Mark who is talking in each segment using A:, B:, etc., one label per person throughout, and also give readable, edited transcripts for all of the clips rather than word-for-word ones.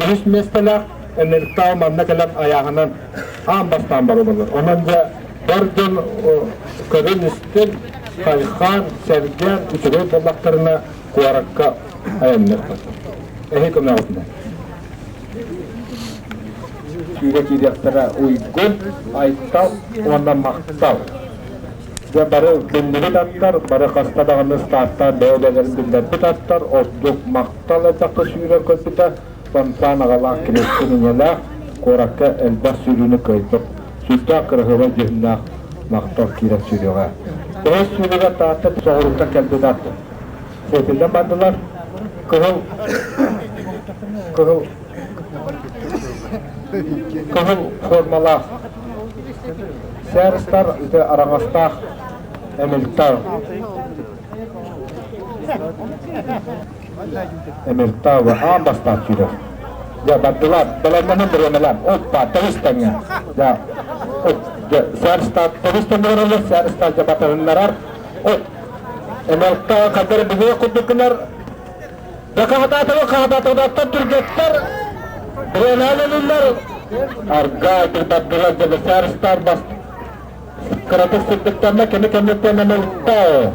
A: Үһүс миэстэлээх Эмилтау манна кэлэн айааһынан аан бастаан барыллар. Онон дьэ бар дьон көрөн-истэн, хайхаан, сэргээн үчүгэй буоллахтарына куоракка айанныахпыт. Эһи көмөҕүтүнэн. Сүүрэ киириэхтэрэ Уйгун, Айтал уонна Махтал. Дьэ бары биллибит аттар, бары хаста даҕаны стартаан бэйэ-бэйэлэрин биллэрбит аттар, ордук Махтал элбэххэ сүүрэр көрбүтэ, Фонтан аҕалаах килэччи миҥэлээх, куоракка элбэх сүүрүүнү кыайбыт, сүрдээх кыраһыабай дьүһүннээх Махтал киирэн сүүрүөҕэ. Бэһис сүүрүүгэ Таатта соҕурууттан кэлбит ат сиэтиллэн бардылар. Кыһыл кыһыл кыһыл формалаах Сэрстар ити араҥастаах Эмилтау. Эмилтау аан бастаан сүүрэр. Дьэ бардылар, бэлэмнэнэн бириэмэлээн. Оппа, тоҕус тэҥҥэ. Дьэ, дьэ, Сэрстар тоҕус тэҥҥэ бараллар, Сэрстар дьэ батыһыннарар. Оп, Эмилтау хадары бүгүө курдук гынар. Дакаатаатылар, хаатаатылар түргэттэр, Бириэмэлэниллэр. Арга бардылар дьэ Сэрстар бас кыратык сырдыктанна кини кэнниттэн Эмилтау.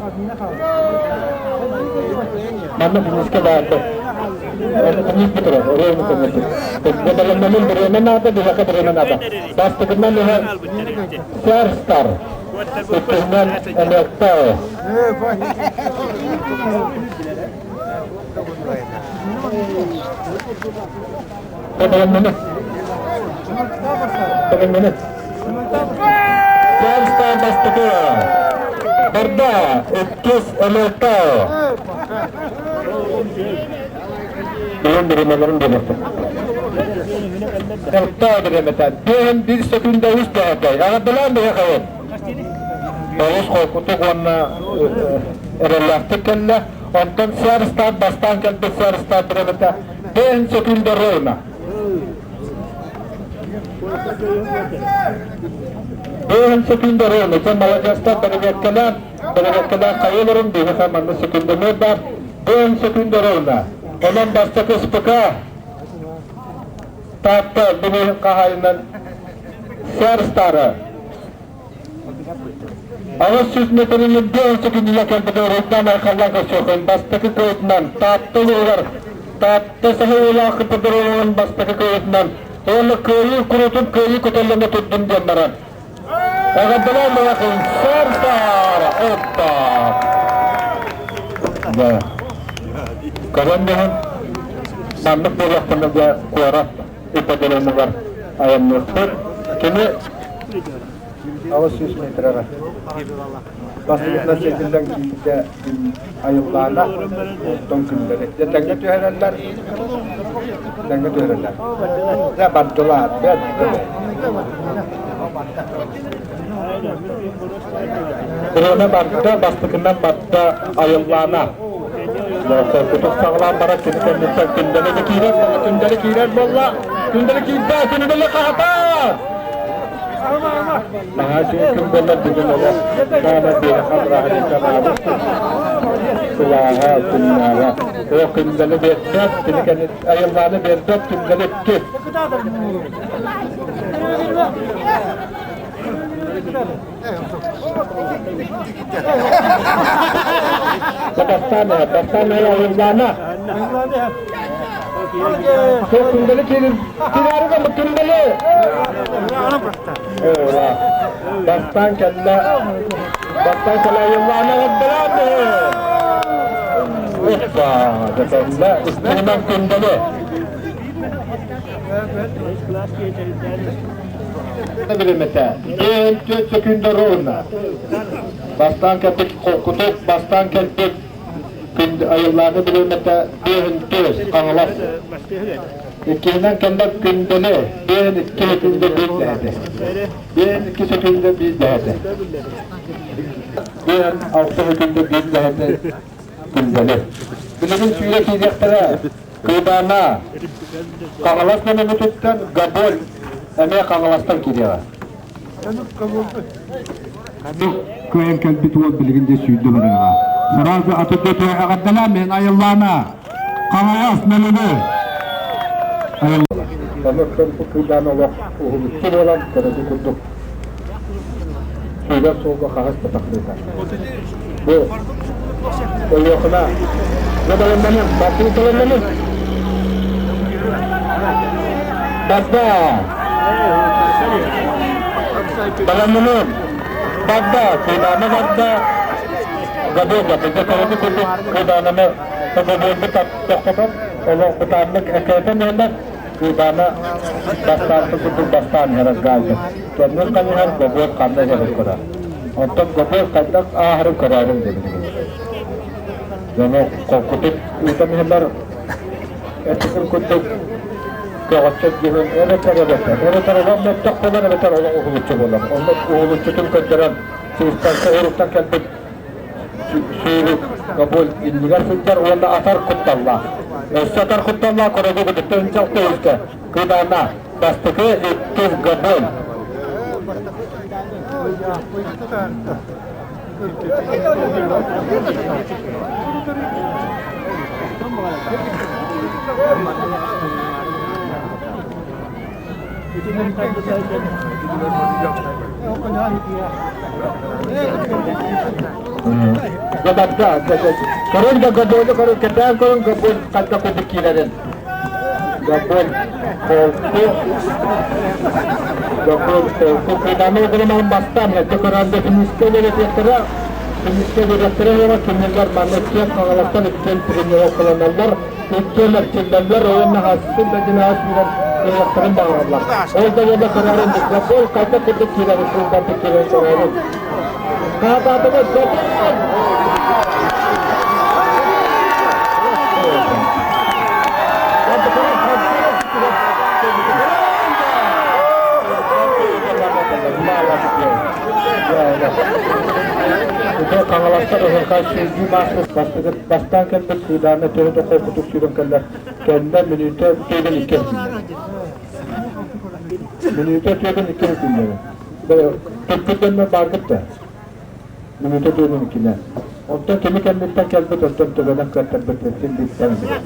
A: Манна финишка баарды. Финиш бүтэрэр, өрөөнү көмөтү. Бэлэмнэнин бириэмэ наада, биһиэхэ бириэмэ наада. Бастакынан иһэр Сэрстар, иккиһинэн Эмилтау. Бэлэмнэнин. Бэлэмнэнин. Сэрстар бастакы. Барда, иккис Эмилтау. Бэйэм бириэмэлэрин биэриэхпин. Элтаа бириэмэтэ. Биэһин биир секунда үс дэһэтэй. Аҕардалаан биһиэхэйин. Олус холкутук уонна эрэллээхтик кэллэ. Онтон Сэрстар бастаан кэлбит Сэрстар бириэмэтэ биэһин секунда ровно. Биэһин секунда ровно. Дьэ маладьыастар бэрэбиэркэлээн, бэрэбиэркэлээн хайыыларын биһиэхэ манна секундомер баар. Биэһин секунда ровно. Онон бастакы СПК Таатта бүгүн хаһаайынан Сэрстары 800 метрин 4 күнүгэр кэлбит Рустам Айхаллан көрсүөххүн бастакы кыайтынан Таатта улууһугар Таатта саһыллаах ипподромун бастакы кыайыытынан уонна кыайыы куруутун кыайыы көтөллөнө турдун диэн баран эҕэрдэлээн барахын Сэрстар Оппа Да. Көрөн иһин маннык буолуохтана дьэ куорат ипподромугар айанныахпыт. Кини 800 метрэҕэ бастакытынан сиэтиллэн киирдэ айыллаана, оттон күннэри. Дьэ тэҥҥэ түһэрэллэр, тэҥҥэ түһэрэллэр. Дьэ бардылар, бэрт Бириэмэ барда, бастакынан барда айыллаана. Кутук саҕалаан барар кини кэнниттэн күндэлэ да киирэр буолла, күндэлэ киирэр буолла, күндэлэ киирдэ, күндэлэ хаһатар! Наһаа үчүгэй күн буолла бүгүн олох саамай биһиэхэ бырааһынньыкка анаабыт сылааһа, күннээҕэ. Оо, күндэлэ биэрбэт, кини кэнниттэн айыллааны биэрбэт, күндэлэ икки. Бастаан бастаан айыллаана. Күндэлэ киирин киирээри гыммыт күндэлэ. Бастаан кэллэ. Бастаан кэлэ айыллаана ҕырдалаан Оппа, дэтэллэ иккиһинэн күндэлэ. Билимэтэ. Биэһин түөрт секунда ровно. Бастаан кэлбит холкутук, бастаан кэлбит күн айыллааны билимэтэ биэһин түөрт Хаҥалас. Иккиһинэн кэллэр күндэли, биэһин икки секунда биир дэһэтэ. Биэһин икки секунда биир дэһэтэ. Биэһин алта секунда биир дэһэтэ күндэли. Билигин сүүрэ киириэхтэрэ. Кыйдаана Хаҥалас Нөмүгүтүттэн Габоль эмиэ Хаҥаластан киириэҕэ. Кыайан кэлбит уол билигин де сүүрдэ барыаҕа. Сразу аты дөтө эҕэрдэлээн мин айыллаана. Хаҥалас Нөмүгү. Онон бу кыыдаан олох уһулуччу буолан көрөдү курдук сүүрэр суолга хаһыс да тахсыыта. Бу Өлүөхүмэ Бадаланнанын, Баттыы тылыннанын. Бадда! Баланнанын. Бадда, кыыдаана барда. Габога, быга көрөдү курдук кыыдаананы Габогу тохтотон, олох бытааннык экээтэн иһэллэр. Кыыдаана бастаан курдук бастаан иһэр газы. Кэннин хайыһар Габог ханна иһэрин көрөр. Оттон Габог хайдах ааһарын көрөөрүн дебин. Дьону холкутук ыытан иһэллэр. Эппитим курдук көҕөччөт дьиһин эбэтэр эбэтэр эбэтэр олох мөлтөх буолар эбэтэр олох уһулуччу буолар. Онно уһулуччутун көрдөрөн сыыстарга уруттан кэлбит сүүрүк Габоль иннигэр сылдьар уонна атар кутталлаах. Өссө атар кутталлаах көрөгө кытта ынчалта үскэ кыдаана бастакы иккис Габоль. Көрөн да Габолу көрөн, кэтээн көрөн Габол ханна курдук киирэрин. Габол холку Габол холку кыданы оҕоломон бастаан эрдэ көрөн да финишкэ үөрэтиэхтэрэ финишкэ үөрэтиэхтэрэ уонна кинилэр манна иккиэн хаҥаластан иккиэн тренировкаланаллар иккиэн эрчиллэллэр уонна хасын да дьинаҕа сүүрэн кыайыахтарын баҕараллар. Ол да буолла көрөөрүн Габол хайдах курдук киирэрин кулбардык киирэн көрөөрүн. Хаатаатыгар Габол! Хаҥаластар ыһырхай сүүрдүү мааспыт бастаан кэлбит кыыдаана төһө да холкутук сүүрэн кэллэр кэннэ мүнүүтэ түөртэн икки мүнүүтэ түөртэн икки күннэрэ туппут дьоннор бааргыт да Мүнүүтэ түөртэн иккинэн. Онтон кини кэнниттэн кэлбит, онтон төбөнөн кыаттарбыт син бииртэн билэр.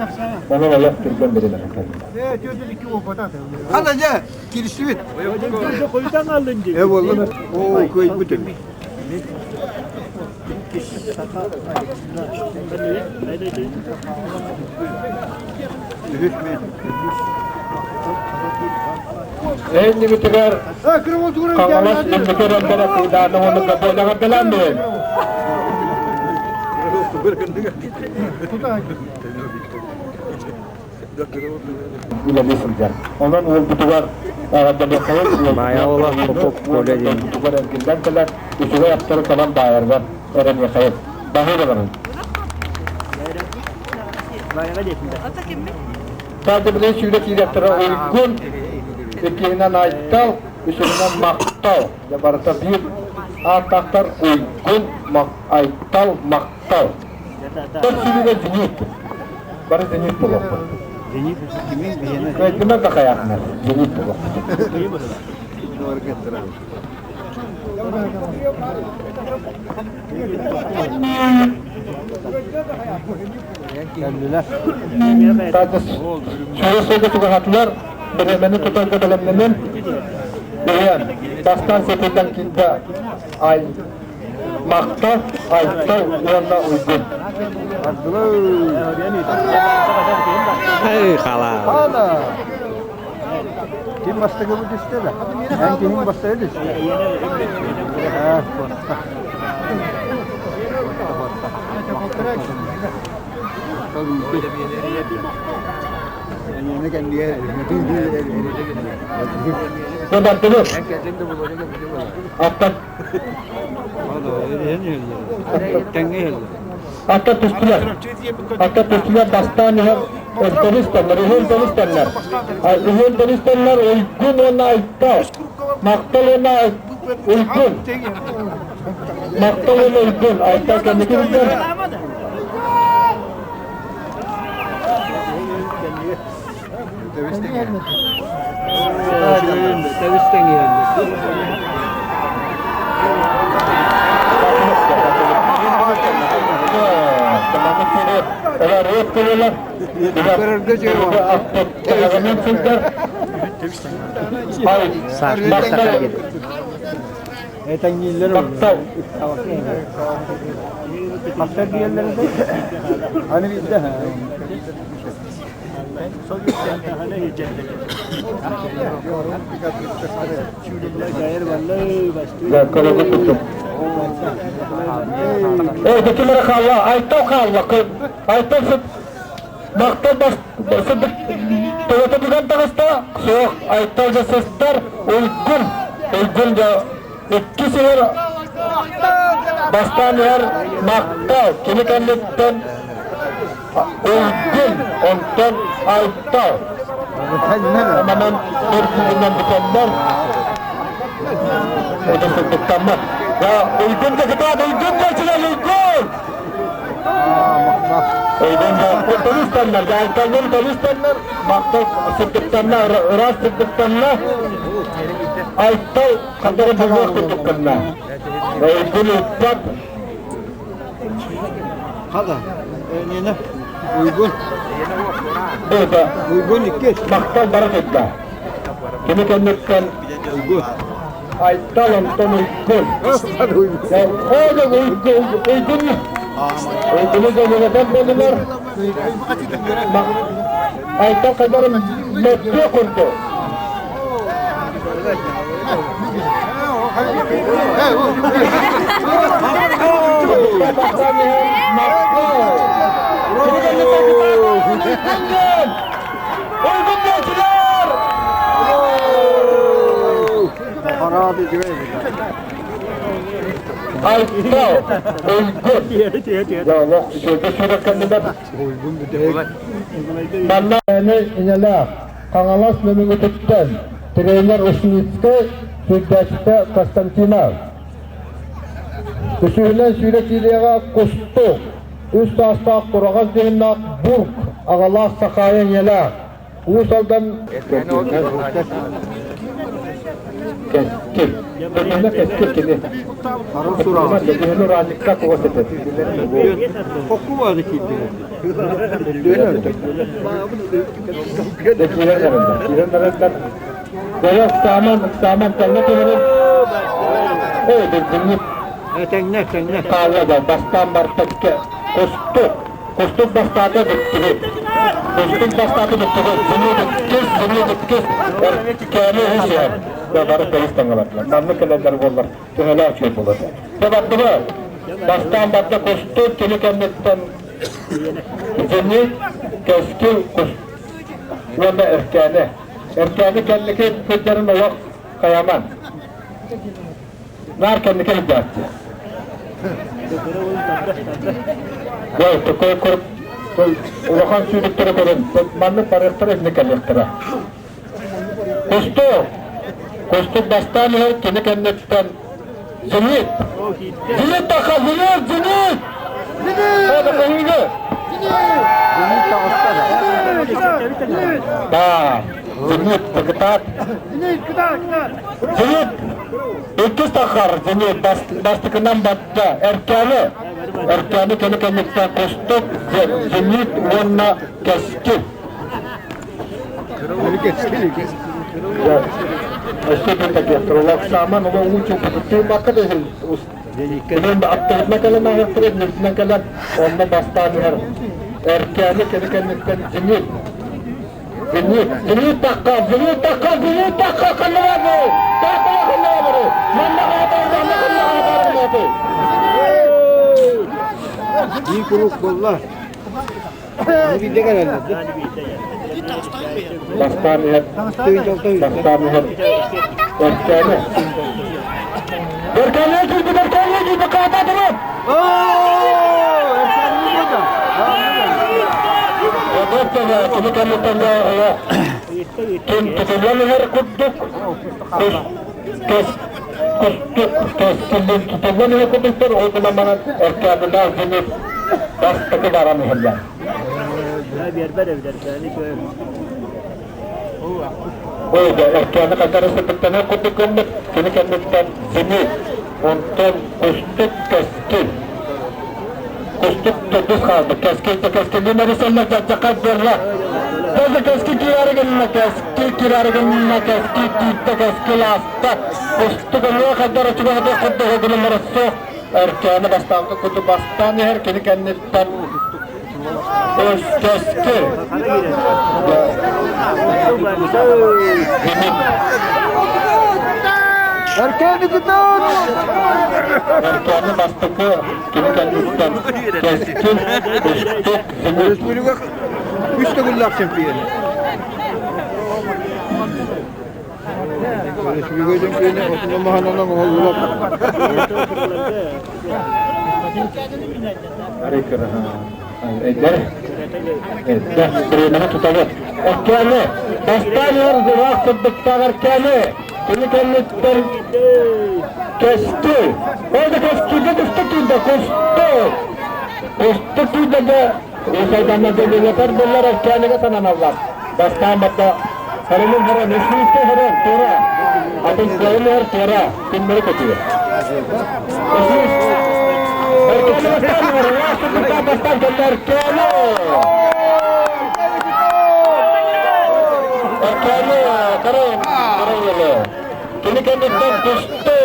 A: Онон олох түргэн биримэнэн кэллилэр.
B: Хана дьэ, кирсибит. Э буолла. Оо, кыайбытым.
A: Эннибитигэр Хаҥалас инники эрэллэрэ кыыдааны уонна Габоляҕа бэлэм буолун. Үлэлии сылдьар. Онон уолбутугар эҕэрдэлиэххэйин
C: Маайа уола Попов Коля диэн.
A: уолбутугар эргиллэн кэлэн үчүгэй аттары талан баайарыгар эрэниэхэйин. Баһыыба барın. Саадыбылыы сүүрэ киириэхтэрэ уйгун, иккиһинэн Айтал, үсүһүнэн Махтал. Дьэ барыта биир ааттаахтар Уйгун, Айтал, Махтал. Тор сүүрүүгэ Зенит. Бары Зенит буолуохпут. Кыайдыма да хайаахнар Зенит буолуохпут. Сүүрэ сылга чугаһаатылар, бириэмэни тутарга бэлэмнэнэн, бэйэн бастаан сытыйтан киирдэ ай Махта, Айтал уонна Уйгун.
C: Эй, халаа.
B: Ким бастакы бу түстэ да? Эн киһиҥ бастакы түстэ.
A: Бардыбыт. Аттан Аттан түстүлэр. Аттан түстүлэр бастаан иһэр Өлтөрүстэннэр, үһүн Үһүн төнүстэннэр Уйгун уонна Айтал. Махтал уонна Уйгун. Махтал уонна Уйгун. Айтал кэнники билдэр. Маннык сири олоруох кылылар.
B: Көрөргө дьиэ
A: Аттаҕынан сылдьар. Ай, махтал.
B: Этэҥнииллэр
A: Махтал.
B: Махтал диэллэр Аны биирдэ
A: Көрөгө курдук. Оо, документ хаалла, Айтал хаалла. Айтал сыт махтал бас сыт тоҕото бүгэн таҕыста. Суох, Айтал да сыстар, Уйгун, Уйгун да икки сир бастаан иһэр махтал кини кэнниттэн Уйгун, онтон Айтал. Манан бір күнүнэн бүтэллэр. Ода сылдыктаммат. Я Уйгун да кытаат, Уйгун да чиле Уйгун! Уйгун да толустаннар, Айталлар толустаннар, мактал сырдыктанна, ыраас сырдыктанна. Айтал хандары булуох курдуктанна. Уйгун ыппат.
B: Хада, нені, Уйгун.
A: Это
B: Уйгун икки.
A: Махтал бара турда. Кини кэнниттэн
B: Уйгун.
A: Айтал Антон Уйгун. Ода Уйгун Уйгун. Уйгуну дьонугар буоллулар. Айтал хайдары мөттүө курдук. Айтал, Уйгун. Манна инэлээх Хаҥалас Нөмүгүтүттэн тренер Ушницкай, сүүрдээччитэ Константинов. Үсүһүнэн сүүрэ киилиэҕэ Кустук, үс саастаах тураҕас дьоһуннаах Бурк, аҕалаах Сахаайа ийэлээх Уус Алдан Кэскил. Кэскил кэскил кини. Кэскил ураанньыкка кугас этэ.
B: Хокку баады киирдиҥ.
A: Киирэн эрэллэр. Киирэн эрэллэр. Дьэ, ыксааман, ыксааман, тэҥҥэ түһэрин. Оо, дырдыҥҥыт.
B: Тэҥнэ, тэҥнэ.
A: Хаалла да, бастаан бартакка. Кустук. Кустук бастаата бүттүбүт. Кустук бастаата бүттүбүт. Зенит иккис, Зенит иккис. Кээли үс иһэр. Дьэ, бары тоҕус таҥалардылар. Маннык кэлэллэр буоллар, төһөлөөх үчүгэй буолар. Дьэ, бардыбы. Бастаан барда Кустук, кини кэнниттэн Зенит, Кэскил, Кус уонна Эркээни. Эркээни кэнники сылдьарын олох хайаман. Наар кэнники сылдьааччы. Дьэ, такой кур улахан сүүрүктэри көрөн, маннык барыахтара инник кэлиэхтэрэ. Кустук! Кустук бастаан иһэр кини кэнниттэн Зенит! Зенит таха! Зенит! Зенит! Зенит!
B: Зенит таҕыста да.
A: Да, Зенит кытаат. Зенит! Иккис тахар Зенит бастакынан батта. Эркээни. Эркээни кини кэнниттэн Кустук, Зенит уонна Кэскил. Өссө да такиэхтэр улахсааман ула уучу тыыммакка да иһин аттыгытына кэлэн ааһыахтара иннибитинэн кэлэн онно бастаан иһэр Эркээни кини кэнниттэн Зенит Зенит Зенит тахха Зенит тахха Зенит тахха ханна тахха ханна манна хаатар манна ханна хаатар
B: Биир куруук буолла. Аны биирдэ кэлэллэр.
A: Бастаан иһэр, бастаан иһэр Эркээни. Эркээни киирбит, Эркээни киирбит, хаата турун! Кини кэнниттэн ким тутуллан иһэр курдук, кустук кэскиллин тутуллан иһэр курдуктар, ол гынан баран Эркээнидээх Зенит бастакы баран иһэллэр. Ой, Эркээни хатары сыпыттана курдук гыммыт, кини кэнниттэн Зенит, онтон Кустук Кэскил. Кустук төрдүс хаалбыт. Кэскил да кэскилин эрисэллэр дьадьака буолла. Тоже кэскил киирээри гынна, кэскил киирээри гынна, кэскил киирдэ, кэскил ааста. Кустук ылыа хайдар очугаһыта курдук гыныллара суох. Эркээни бастаабыта курдук бастаан иһэр, кини кэнниттэн Кэскил.
B: Эркээни кытаат!
A: Эркээни бастакы кини кэнниттэн Кэскил, Кустук, Зимут.
B: Республика үс төгүллээх чемпионы. Республика чемпионы отуна маһанан оҥоһуллар.
A: Эдэр, эдэр, бириэмэни тутабыт. Эркээни, бастаан иһэр ыраах сырдыктаах Эркээни, кини кэнниттэн Кэскил. Ол да Кэскилгэ кустук киирдэ, кустук. Кустук киирдэ да, Уус-Алданна дьөлүлэтэр буоллар Эркээнигэ сананаллар. Бастаан барда Харымын харан, үсүүскэ харан, туора. Атын кыайын иһэр туора, күннэри көтүө. Үсүүс. Эркээни бастаан иһэр, ыраас сырдыктаах бастаан кэллэ Эркээни. Эркээни, карайын, карайылы. Кини кэнниттэн түстэ.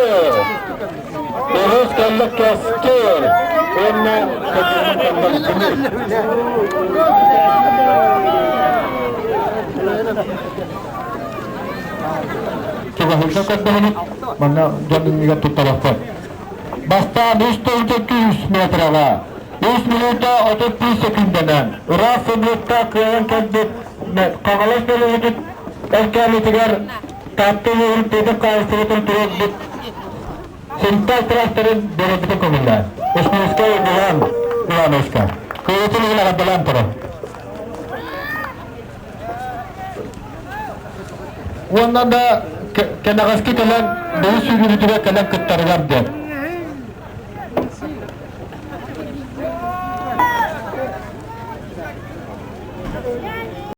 A: Өрүс кэллэ кэскил уонна Чугаһыыга көрдөһүнүк манна дьон иннигэр туттарахпыт. Бастаан үс тыһыынча күүс метраҕа үс минута 31 секундэнэн ыраас сымыытта кыайан кэлбит Хаҥалас бөлөҕүтүт эркээниитигэр Таатта улууһун тыатын хаһаайыстыбатын туруорбут Сунтаар тракторын бэрэбитин көҥүллээн, Ушнинскай Иван Ивановичка кыайыытын иһин эҕэрдэлээн турар. Уонна да кэнэҕэски кэлэн бэйи сүүрүүбүтүгэр кэлэн кыттарыгар диэн.